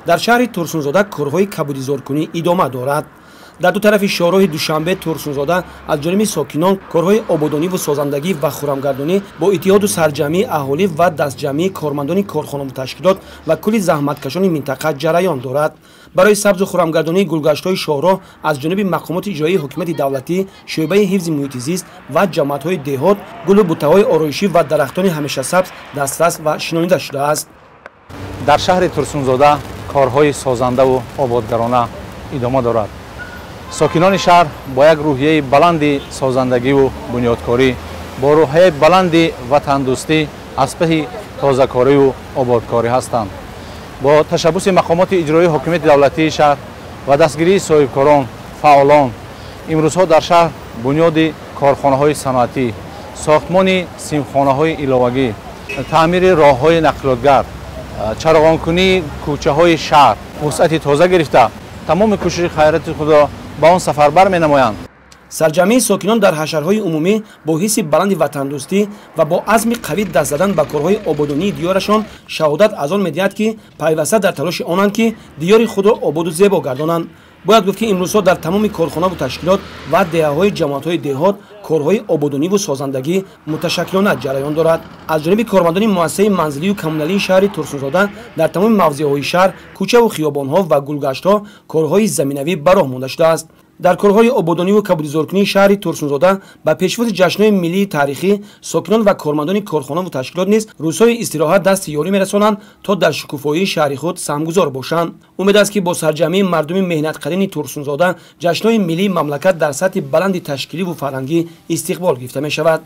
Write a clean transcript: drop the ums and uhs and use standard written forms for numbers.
Дар шаҳри Турсунзода корҳои кабудизоркунӣ идома дорад. Дар ду тарафи шоҳроҳи Душанбе Турсунзода аз ҷониби сокинон корҳои ободониву созандагӣ ва хурамгардонӣ бо иттиҳоду сарҷамъии аҳолӣ ва дастҷамъии кормандони корхонаву ташкилот ва кулли заҳматкашони минтақа ҷараён дорад. Барои сабзу хурамгардонии гулгаштҳои шоҳроҳ аз ҷониби мақомоти иҷроии ҳукумати давлатӣ, шӯъбаи ҳифзи муҳити зист ва ҷамоатҳои деҳот гулу бутаҳои ороишӣ ва дарахтони ҳамешасабз дастрас ва шинонида шудааст. Дар шаҳри Турсунзода корҳои созандаву ободгарона идома дорад. Сокинони шаҳр бо як рӯҳияи баланди созандагиву бунёдкорӣ, бо рӯҳияи баланди ватандӯстӣ аз паҳи тозакориву ободкорӣ ҳастанд. Бо ташаббуси мақомоти иҷроии ҳокимияти давлатии шаҳр ва дастгирии соҳибкорон, фаъолон, имрӯзҳо дар шаҳр бунёди корхонаҳои саноатӣ, сохтмони симхонаҳои иловагӣ, таъмири роҳҳои нақлиётгар, чароғонкунии кӯчаҳои шаҳр вусъати тоза гирифта, тамоми кӯшиши хайрати худро ба он сафарбар менамоянд. Сарҷамъии сокинон дар ҳашарҳои умумӣ бо ҳисси баланди ватандӯстӣ ва бо азми қавӣ даст задан ба корҳои ободонии диёрашон шаҳодат аз он медиҳад, ки пайваста дар талоши онанд, ки диёри худро ободу зебо гардонанд. Бояд гуфт, ки имрӯзҳо дар тамоми корхонаву ташкилот ва деҳаҳои ҷамоатҳои деҳот корҳои ободониву созандагӣ муташаккилона ҷараён дорад. Аз ҷониби кормандони муассисаи манзилию коммуналии шаҳри Турсунзода дар тамоми мавзеъҳои шаҳр, кӯчаву хиёбонҳо ва гулгаштҳо корҳои заминавӣ ба роҳ монда шудааст. Дар корҳои ободониву кабудизоркунии шаҳри Турсунзода ба пешвози ҷашнҳои миллии таърихӣ сокинон ва кормандони корхонаву ташкилот низ рӯзҳои истироҳат дасти ёрӣ мерасонанд, то дар шукуфоии шаҳри худ саҳмгузор бошанд. Умед аст, ки бо сарҷамъии мардуми меҳнатқарини Турсунзода ҷашнҳои миллии мамлакат дар сатҳи баланди ташкиливу фарҳангӣ истиқбол гирифта мешавад.